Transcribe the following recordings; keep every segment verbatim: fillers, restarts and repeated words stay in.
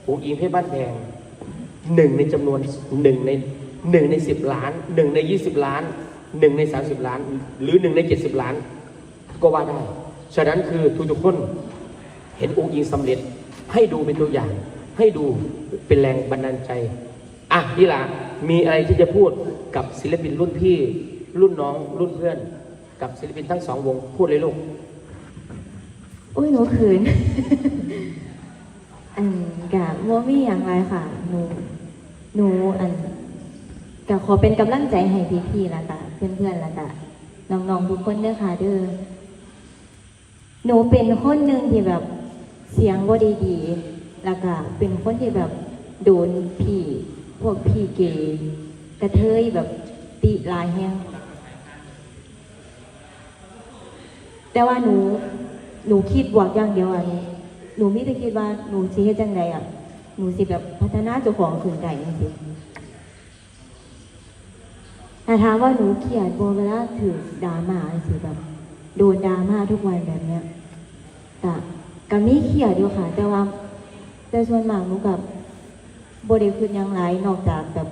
อุ๋งอิ๋งเพชรบ้านแพง หนึ่งในจำนวน หนึ่งใน หนึ่งในสิบล้าน หนึ่งในยี่สิบล้าน หนึ่งในสามสิบล้าน หรือหนึ่งในเจ็ดสิบล้าน ก็ว่าได้ ฉะนั้นคือทุกๆคนเห็นอุ๋งอิ๋งสำเร็จ ให้ดูเป็นตัวอย่าง ให้ดูเป็นแรงบันดาลใจ อ่ะ นี่ล่ะ มีอะไรที่จะพูดกับศิลปินรุ่นพี่ รุ่นน้อง รุ่นเพื่อน กับศิลปินทั้งสองวง พูดเลยลูก อุ้ยหนูเขิน อันกะบ่มีหยังหลายค่ะ หนู หนูอันกะขอเป็นกำลังใจให้พี่ๆแล้วกะเพื่อนๆแล้วกะน้องๆทุกคนเด้อค่ะเด้อ หนูเป็นคนหนึ่งที่แบบเสียงบ่ได้ดี แล้วกะเป็นคนที่แบบโดนพี่พวกพี่เกย์กระเทยแบบติหลายแฮง แต่ว่าหนู หนูคิดบวกอย่างเดียวอะ หนู หนูมีแต่คิดว่าหนูสิเฮ็ดจั่งใดอะ หนูสิแบบพัฒนาเจ้าของขึ้นได้จั่งซี้ ถ้าถามว่าหนูเครียดบ่เวลาถืกดราม่าจั่งซี้ แบบโดนดราม่าทุกวันแบบเนี้ย กะ กะมีเครียดอยู่ค่ะ แต่ว่า แต่ส่วนมากหนูกะบ่ได้คิดหยังหลายนอกจากแบบ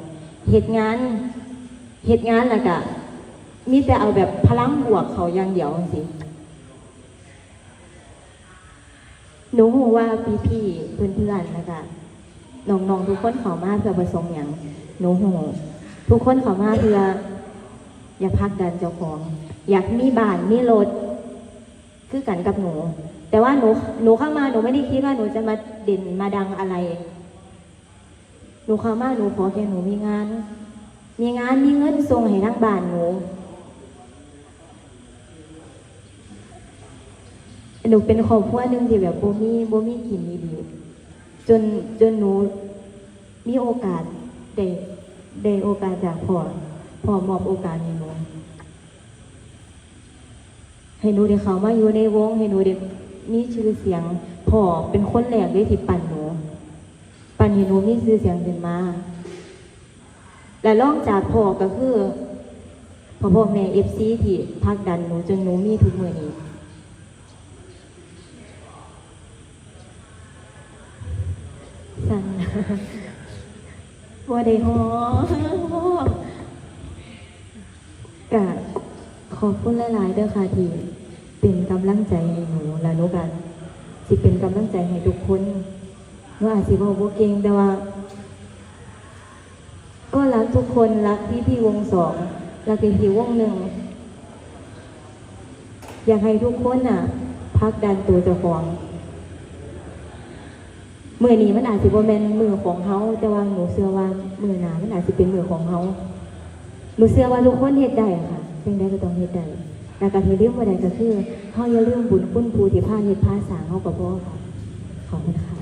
เฮ็ดงาน เฮ็ดงานแล้วกะ มีแต่เอาแบบพลังบวกเข้าอย่างเดียวจั่งซี้ หนูรู้ว่าพี่ๆ เพื่อนๆ แล้วกะน้องๆ ทุกคนเข้ามาเพื่อประสงค์หยัง หนูรู้ ทุกคนเข้ามาเพื่อ อยากผลักดันเจ้าของ อยากมีบ้าน มีรถ คือกันกับหนู แต่ว่าหนู หนูเข้ามา หนูไม่ได้คิดว่าหนูจะมาเด่นมาดังอะไร หนูเข้ามา หนูขอแค่หนูมีงาน มีงาน มีเงินส่งให้ทางบ้านหนู หนูเป็นครอบครัวหนึ่งที่แบบบ่มี บ่มีกินอีหลี จน จนหนูมีโอกาสได้ ได้โอกาสจากพ่อ พ่อมอบโอกาสให้หนู ให้หนูได้เข้ามาอยู่ในวง ให้หนูได้มีชื่อเสียง พ่อเป็นคนแรกเลยที่ปั้นหนู ปั้นให้หนูมีชื่อเสียงขึ้นมา และรองจากพ่อก็คือ พ่อพ่อแม่ เอฟซี ที่ผลักดันหนูจนหนูมีทุกมื้อนี้ สั่น บ่ได้ฮ้อง กะขอบคุณหลายๆ เด้อค่ะ ที่เป็นกำลังใจให้หนู และหนูกะสิเป็นกำลังใจให้ทุกคน หนูอาจสิเว้าบ่เก่ง แต่ว่า ก็รักทุกคน รักพี่ๆ วงสอง รักพี่ๆ วงหนึ่ง อยากให้ทุกคนน่ะผลักดันตัวเจ้าของ มื้อนี้มันอาจสิบ่แม่นมื้อของเฮา แต่ว่าหนูเชื่อว่ามื้อหน้ามันอาจสิเป็นมื้อของเฮา หนูเชื่อว่าทุกคนเฮ็ดได้ค่ะ สิ่งใดก็ต้องเฮ็ดได้ แล้วก็ที่ลืมบ่ได้ก็คือ เฮาอย่าลืมบุญคุณผู้ที่พาเฮ็ดพาสร้างเฮาก็พอค่ะ ขอบคุณค่ะ